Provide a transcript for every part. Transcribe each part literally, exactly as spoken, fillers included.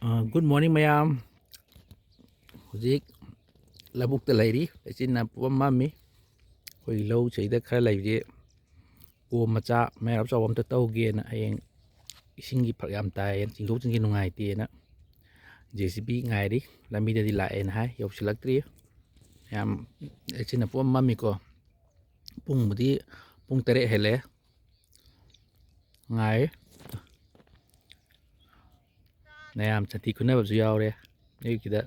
ꯑ, good morning ꯃꯌꯥꯝ꯫ ꯍꯧꯖꯤꯛ ꯂꯧꯕꯨꯛꯇ ꯂꯩꯔꯤ꯫ ꯂꯩꯆꯤꯟꯅ ꯄꯨꯝꯃꯝ ꯃꯝꯃꯤ꯫ ꯑꯩꯈꯣꯏꯒꯤ ꯂꯧ ꯁꯤꯗ ꯈꯔ ꯂꯩꯕꯁꯦ ꯀꯣꯝ ꯃꯆꯥ ꯃꯌꯥꯝ ꯆꯥꯎꯕ ꯑꯝꯇ ꯇꯧꯒꯦꯅ, ꯍꯌꯦꯡ ꯏꯁꯤꯡꯒꯤ ꯐꯔꯛ ꯌꯥꯝ ꯇꯥꯏꯌꯦꯅ, ꯆꯤꯡꯊꯣꯛ ꯆꯤꯡꯁꯤꯟ ꯅꯨꯡꯉꯥꯏꯇꯦꯅ ꯖꯦ ꯁꯤ ꯕꯤ ꯉꯥꯏꯔꯤ꯫ ꯂꯝꯕꯤꯗꯗꯤ ꯂꯥꯛꯑꯦꯅ ꯍꯥꯏ, ꯌꯧꯁꯤꯜꯂꯛꯇ꯭ꯔꯤ꯫ ꯌꯥꯝ ꯂꯩꯆꯤꯟꯅ ꯄꯨꯝꯃꯝ ꯃꯝꯃꯤꯀꯣ꯫ ꯄꯨꯡꯕꯨꯗꯤ ꯄꯨꯡ ꯇꯔꯦꯠ ꯍꯦꯜꯂꯛꯑꯦ꯫ ꯉꯥꯏ꯫ ꯃꯌꯥꯝ ꯆꯟꯊꯤ ꯈꯨꯟꯅꯕꯁꯨ ꯌꯥꯎꯔꯦ ꯑꯌꯨꯛꯁꯤꯗ꯫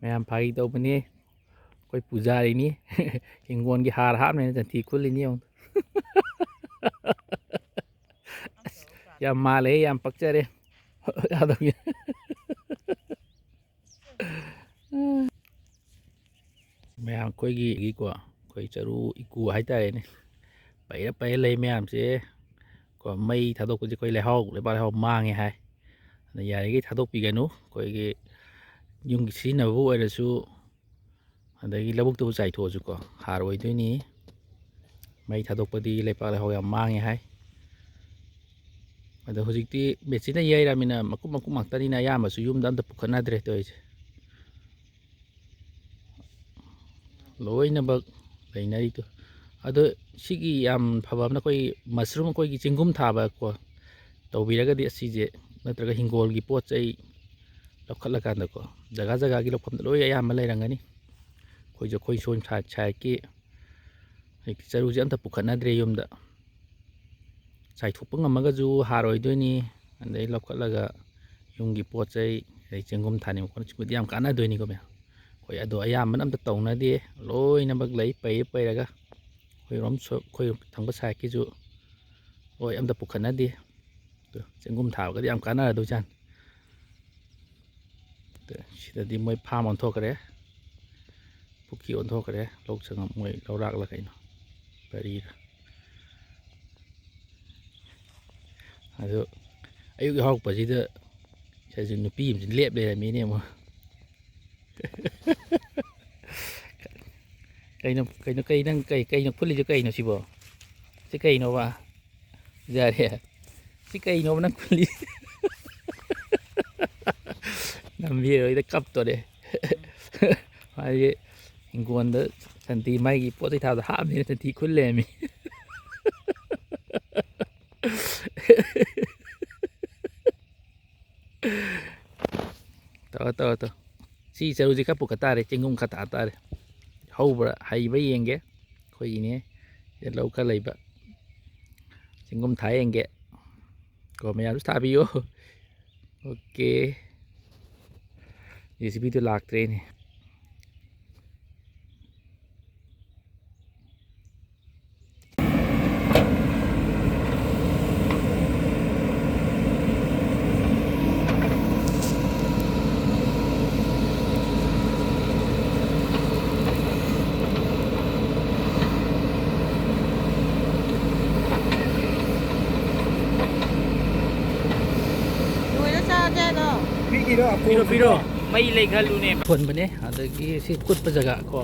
ꯃꯌꯥꯝ ꯐꯥꯒꯤ ꯇꯧꯕꯅꯤ꯫ ꯑꯩꯈꯣꯏ ꯄꯨꯖꯥꯔꯤꯅꯤ꯫ ꯍꯤꯡꯒꯣꯜꯒꯤ ꯍꯥꯔ ꯍꯥꯞꯅꯦꯅ ꯆꯟꯊꯤ ꯈꯨꯜꯂꯤꯅꯤ ꯌꯦꯡꯉꯨ꯫ ꯑꯁ, ꯌꯥꯝ ꯃꯥꯜꯂꯦ, ꯌꯥꯝ ꯄꯛꯆꯔꯦ꯫ ꯌꯥꯗꯕꯒꯤ꯫ ꯃꯌꯥꯝ ꯑꯩꯈꯣꯏꯒꯤ ꯀꯣ, ꯑꯩꯈꯣꯏ ꯆꯔꯨ ꯏꯀꯨ ꯍꯥꯏꯇꯥꯔꯦꯅꯦ, ꯄꯩꯔ ꯄꯩꯔ ꯂꯩ ꯃꯌꯥꯝꯁꯦ꯫ ꯀꯣ, ꯃꯩ ꯊꯥꯗꯣꯛꯄꯁꯦ ꯑꯩꯈꯣꯏ ꯂꯩꯍꯥꯎ, ꯂꯩꯕꯥꯛ ꯂꯩꯍꯥꯎ ꯃꯥꯡꯉꯦ ꯍꯥꯏ꯫ ꯑꯗꯨꯅ ꯌꯥꯔꯤꯈꯩ ꯊꯥꯗꯣꯛꯄꯤꯒꯅꯨ꯫ ꯑꯩꯈꯣꯏꯒꯤ ꯌꯨꯝꯒꯤ ꯁꯤꯖꯤꯟꯅꯕꯕꯨ ꯑꯣꯏꯔꯁꯨ, ꯑꯗꯒꯤ ꯂꯧꯕꯨꯛꯇꯕꯨ ꯆꯥꯏꯊꯣꯛꯑꯁꯨꯀꯣ, ꯍꯥꯔ ꯑꯣꯏꯗꯣꯏꯅꯤ꯫ ꯃꯩ ꯊꯥꯗꯣꯛꯄꯗꯤ ꯂꯩꯄꯥꯛ ꯂꯩꯍꯥꯎ ꯌꯥꯝ ꯃꯥꯡꯉꯦ ꯍꯥꯏ꯫ ꯑꯗꯣ ꯍꯧꯖꯤꯛꯇꯤ ꯃꯦꯆꯤꯟꯅ ꯌꯩꯔꯃꯤꯅ ꯃꯀꯨꯞ ꯃꯀꯨꯞ ꯉꯥꯛꯇꯅꯤꯅ ꯑꯌꯥꯝꯕꯁꯨ ꯌꯨꯝꯗ ꯑꯝꯇ ꯄꯨꯈꯠꯅꯗ꯭ꯔꯦ ꯇꯧꯔꯤꯁꯦ꯫ ꯂꯣꯏꯅꯃꯛ ꯂꯩꯅꯔꯤꯗꯣ꯫ ꯑꯗꯣ ꯁꯤꯒꯤ ꯌꯥꯝ ꯐꯕ ꯑꯃꯅ, ꯑꯩꯈꯣꯏ ꯃꯁꯔꯨꯝ, ꯑꯩꯈꯣꯏꯒꯤ ꯆꯦꯡꯒꯨꯝ ꯊꯥꯕ ꯀꯣ, ꯇꯧꯕꯤꯔꯒꯗꯤ ꯑꯁꯤꯁꯦ, ꯅꯠꯇ꯭ꯔꯒ ꯍꯤꯡꯒꯣꯜꯒꯤ ꯄꯣꯠ ꯆꯩ ꯂꯧꯈꯠꯂꯀꯥꯟꯗꯀꯣ, ꯖꯒꯥ ꯖꯒꯥꯒꯤ ꯂꯧꯐꯝꯗ ꯂꯣꯏ ꯑꯌꯥꯝꯕ ꯂꯩꯔꯝꯒꯅꯤ꯫ ꯑꯩꯈꯣꯏꯁꯨ ꯑꯩꯈꯣꯏ ꯁꯣꯝ ꯁꯥꯏꯠ ꯁꯥꯏꯠꯀꯤ ꯍꯧꯖꯤꯛꯇꯤ ꯆꯔꯨꯁꯦ ꯑꯝꯇ ꯄꯨꯈꯠꯅꯗ꯭ꯔꯦ ꯌꯨꯝꯗ꯫ ꯆꯥꯏꯊꯣꯛꯄ ꯉꯝꯃꯒꯁꯨ ꯍꯥꯔ ꯑꯣꯏꯗꯣꯏꯅꯤ꯫ ꯑꯗꯩ ꯂꯧꯈꯠꯂꯒ ꯌꯨꯝꯒꯤ ꯄꯣꯠ ꯆꯩ, ꯑꯗꯩ ꯆꯦꯡꯒꯨꯝ ꯊꯥꯅꯤꯡꯕ ꯈꯣꯠꯅꯤꯡꯕꯗꯤ ꯌꯥꯝ ꯀꯥꯟꯅꯗꯣꯏꯅꯤꯀꯣ ꯃꯌꯥꯝ꯫ ꯑꯩꯈꯣꯏ ꯑꯗꯣ ꯑꯌꯥꯝꯕꯅ ꯑꯝꯇ ꯇꯧꯅꯗꯦ, ꯂꯣꯏꯅꯃꯛ ꯂꯩ ꯄꯩꯔ ꯄꯩꯔꯒ꯫ ꯑꯩꯈꯣꯏꯔꯣꯝ ꯁꯣ-, ꯑꯩꯈꯣꯏ ꯊꯪꯕ ꯁꯥꯏꯠꯀꯤꯁꯨ ꯂꯣꯏ ꯑꯝꯇ ꯄꯨꯈꯠꯅꯗꯦ꯫ ꯑꯗꯣ ꯆꯦꯡꯒꯨꯝ ꯊꯥꯕꯒꯗꯤ ꯌꯥꯝ ꯀꯥꯟꯅꯔꯗꯣꯏꯖꯥꯠꯅꯤ꯫ ꯑꯗꯣ ꯁꯤꯗꯗꯤ ꯃꯣꯏ ꯐꯥꯝ ꯑꯣꯟꯊꯣꯛꯈ꯭ꯔꯦ꯫ ꯄꯨꯈ꯭ꯔꯤ ꯑꯣꯟꯊꯣꯛꯈ꯭ꯔꯦ꯫ ꯂꯧ ꯁꯪꯉꯝ ꯃꯣꯏ ꯂꯧꯔꯥꯛꯂ ꯀꯩꯅꯣ, ꯄꯔꯤꯔ꯫ ꯑꯗꯨ ꯑꯌꯨꯛ ꯌꯥꯍꯧꯔꯛꯄꯁꯤꯗ ꯁꯤꯗꯁꯨ ꯅꯨꯄꯤ ꯑꯃꯁꯨ ꯂꯦꯞ ꯂꯩꯔꯝꯃꯤꯅꯦ ꯑꯃꯨꯛ꯫ "ꯀꯩꯅꯣ, ꯀꯩꯅꯣ, ꯀꯩ ꯅꯪ, ꯀꯩ, ꯀꯩꯅꯣ ꯈꯨꯜꯂꯤꯁꯦ ꯀꯩꯅꯣ ꯁꯤꯕꯣ? ꯁꯤ ꯀꯩꯅꯣꯕ?" ꯌꯥꯔꯦ꯫ "ꯁꯤ ꯀꯩꯅꯣꯕ ꯅꯪ ꯈꯨꯜꯂꯤ?" ꯅꯝꯕꯤꯔꯣꯏꯗ ꯀꯞꯇꯣꯔꯦ꯫ ꯃꯥꯒꯤ ꯍꯤꯡꯒꯣꯜꯗ ꯁꯟꯊꯤ, ꯃꯥꯒꯤ ꯄꯣꯠ ꯆꯩ ꯊꯥꯕꯗ ꯍꯥꯞꯅꯦꯅ ꯁꯟꯊꯤ ꯈꯨꯜ ꯂꯩꯔꯝꯃꯤ꯫ ꯇꯧꯔꯣ, ꯇꯧꯔꯣ, ꯇꯧꯔꯣ꯫ ꯁꯤ ꯆꯔꯨꯁꯦ ꯈꯔ ꯄꯨꯈꯠ ꯇꯥꯔꯦ, ꯆꯦꯡꯒꯨꯝ ꯈꯔ ꯊꯥ ꯇꯥꯔꯦ꯫ ꯍꯧꯕ꯭ꯔꯥ, ꯍꯩꯕ꯭ꯔꯥ ꯌꯦꯡꯒꯦ꯫ ꯑꯩꯈꯣꯏꯒꯤꯅꯦ, ꯁꯤꯗ ꯂꯧ ꯈꯔ ꯂꯩꯕ꯫ ꯆꯦꯡꯒꯨꯝ ꯊꯥ ꯌꯦꯡꯒꯦ꯫ ꯀꯣ, ꯃꯌꯥꯝꯁꯨ ꯊꯥꯕꯤꯌꯨ꯫ ꯑꯣꯀꯦ꯫ JCBꯗꯣ ꯂꯥꯛꯇ꯭ꯔꯦꯅꯦ꯫ ꯂꯣꯏꯔ ꯆꯥꯒꯦ ꯍꯥꯏꯔꯣ? ꯄꯤꯔꯣ, ꯄꯤꯔꯣ꯫ ꯃꯩ ꯂꯩꯈꯠꯂꯨꯅꯦ꯫ ꯊꯣꯟꯕꯅꯦ, ꯑꯗꯒꯤ ꯁꯤ ꯀꯨꯠꯄ ꯖꯒꯥ ꯀꯣ,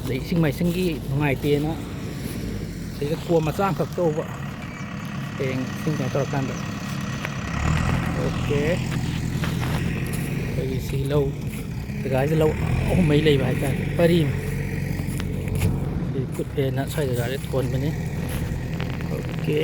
ꯑꯗꯩ ꯏꯁꯤꯡ ꯃꯥꯏꯁꯤꯡꯒꯤ ꯅꯨꯡꯉꯥꯏꯇꯦꯅ ꯁꯤꯗ ꯀꯣꯝ ꯃꯆꯥ ꯑꯃꯈꯛ ꯇꯧꯕ, ꯍꯌꯦꯡ ꯏꯁꯤꯡ ꯀꯩꯅꯣ ꯇꯧꯔꯀꯥꯟꯗ꯫ ꯑꯣꯀꯦ꯫ ꯑꯩꯈꯣꯏꯒꯤ ꯁꯤ ꯂꯧ, ꯖꯒꯥꯁꯤꯗ ꯂꯧ ꯑꯍꯨꯝ ꯃꯔꯤ ꯂꯩꯕ ꯍꯥꯏꯇꯥꯔꯦ, ꯄꯔꯤ ꯑꯃ꯫ ꯁꯤ ꯀꯨꯠꯄꯦꯅ ꯁ꯭ꯋꯥꯏ ꯖꯒꯥꯁꯦ ꯊꯣꯟꯕꯅꯤ꯫ ꯑꯣꯀꯦ꯫